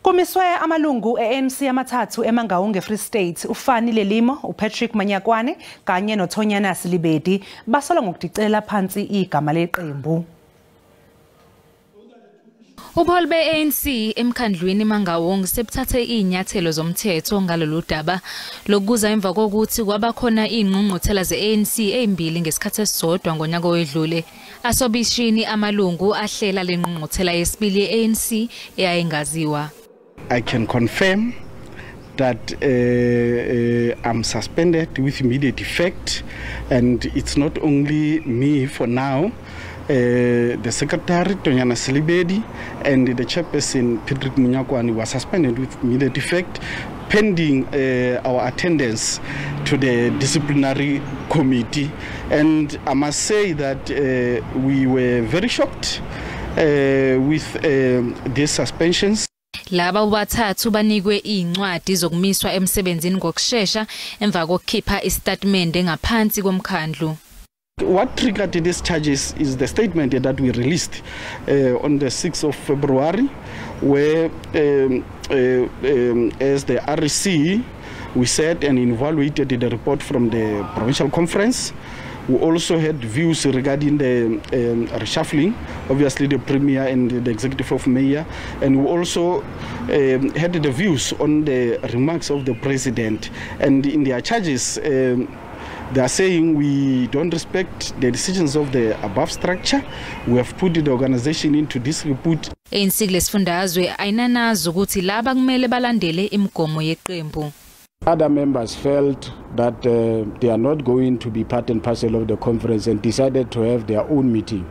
Kumiswe amalungu e-ANC amathathu eMangaung eFree State, uFani Lelimo, uPatrick Manyakwane kanye noThonyana Silibedi, basolwa ngokudicela phansi igama leqembu. Ubuholi be-ANC emkhandlwini Mangaung sebuthathe izinyathelo zomthetho ngalolu daba lokuza emva kokuthi kwabakhona ingqungquthela ze-ANC ezimbili ngesikhathi esisodwa ngonyaka owedlule. Asobishini amalungu ahlela lengqungquthela yesibili ye-ANC eyayingaziwa. I can confirm that I'm suspended with immediate effect, and it's not only me for now. The secretary, Tonyana Silibedi, and the chairperson, Patrick Munyakwane, were suspended with immediate effect pending our attendance to the disciplinary committee. And I must say that we were very shocked with these suspensions. Laba bathathu banikwe incwadi zokumiswa emsebenzini ngokushesha emva kokukhipha isitatimende ngaphansi komkhandlu. What triggered these charges is the statement that we released on the 6th of February, where as the REC, we said and evaluated the report from the provincial conference. We also had views regarding the reshuffling, obviously the premier and the executive of mayor, and we also had the views on the remarks of the president. And in their charges, they are saying we don't respect the decisions of the above structure. We have put the organization into disrepute. ANC kulesifundazwe ayinanazi ukuthi laba kumele balandele imigomo yeqembu. Other members felt that they are not going to be part and parcel of the conference and decided to have their own meeting.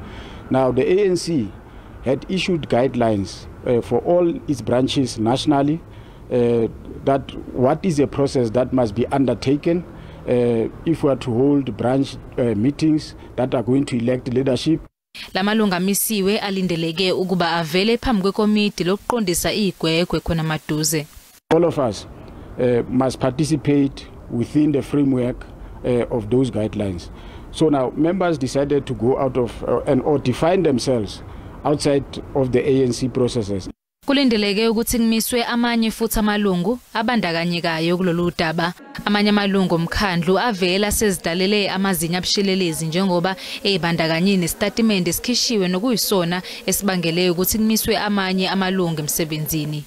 Now, the ANC had issued guidelines for all its branches nationally that what is a process that must be undertaken if we are to hold branch meetings that are going to elect leadership. Lamalungu amisiwe alindeleke ukuba avele phambi kwekomiti lokuqondisa igwegwe khona maduze. All of us must participate within the framework of those guidelines. So now members decided to go out of and or define themselves outside of the ANC processes. Kulindeleke ukuthi kumiswe amanye futhi amalungu abandakanyekayo kulolu daba. Amanye amalungu omkhandlu avela sezidalele amazinyo abushelelezi njengoba ezibandakanye nesitatimende esikhishiwe nokuyisona esibangele ukuthi kumiswe amanye amalungu emsebenzini.